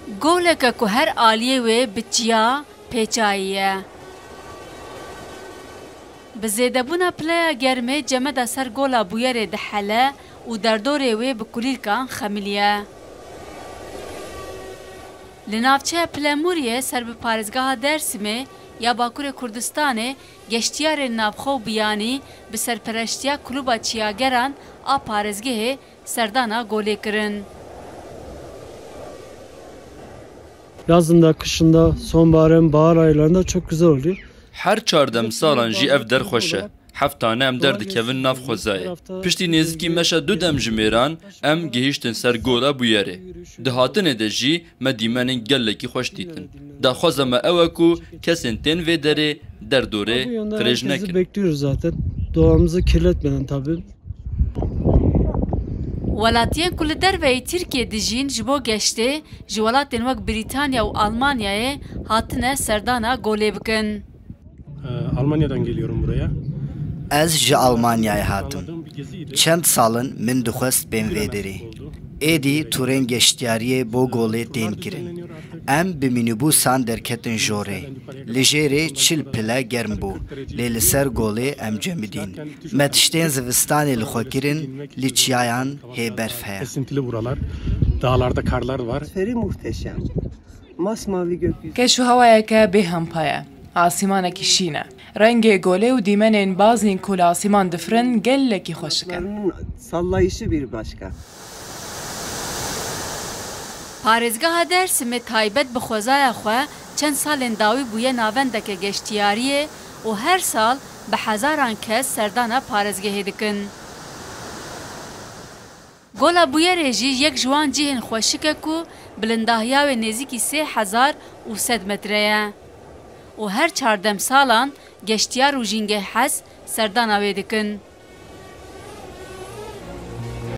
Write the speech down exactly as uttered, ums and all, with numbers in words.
Goleke ku her aliyê wê bi çiya pêçayî ye. Bi zêdebûna pileya germê cemeda ser Gola Bûyerê dihele û derdorê wê bi kulîlkan xemiliye. Li navçeya Pilemûriyê ser bi parêzgeha Dêrsimê ya Bakurê Kurdistanê geştiyarên navxwe û biyanî bi serpereştiya Klûba Çiyageran a parêzgehê serdana golê kirin. Yazında, kışında, sonbaharın, bahar aylarında çok güzel oluyor. Her çar demsalan jî ev der xweş e. Heft tane em derdikevin nav xwezayê. Piştî nêzîkî meşa du demjimêran em gihîştin ser Gola Bûyerê. Di hatinê de jî me dîmenên gelekî xweş dîtin. Daxwaza me ew e ku kesên tên vê derê derdorê qirêj nekin. Bekliyoruz zaten. Doğamızı kirletmeden tabii. Welatiyên ku li derveyî Tirkiyê dijîn ji bo geştê ji welatên wek Brîtanya û Almanyayê hatine serdana golê bikin. Ee, Almanya'dan geliyorum buraya. Ez ji Almanyayê hatim. Çend sal in min dixwest bêm vê derê. Êdî tûrên geştiyariyê bo golê tên kirin. Em bi mînîbusan derketin jorê. Li jêrê çil pile germ bû, lê li ser golê em cemidîn. Me tiştên zivistanê li xwe kirin, li çiyayan hê berf heye. Esintili buralar, dağlarda karlar var. Atmosferi muhteşem. Masmavi gökyüzü. Keş û hewayeke bêhempa ye. Asîmanekî şîn e. Rengê golê û dîmenên bazîn ku li asîman difirin gelekî xweşik in. Sallayışı bir başka. Parêzgeha Dêrsimê taybet bi xwezaya xwe çend salên dawî bûye navendeke geştiyariyê û her sal bi hezaran kes serdana parêzgehê dikin. Gola Bûyerê jî yek ji wan cihên xweşik e ku bilindahiya wê nêzîkî sê hezar û sed metre ye û her çar demsalan geştiyar û jîngehhez serdana wê dikin.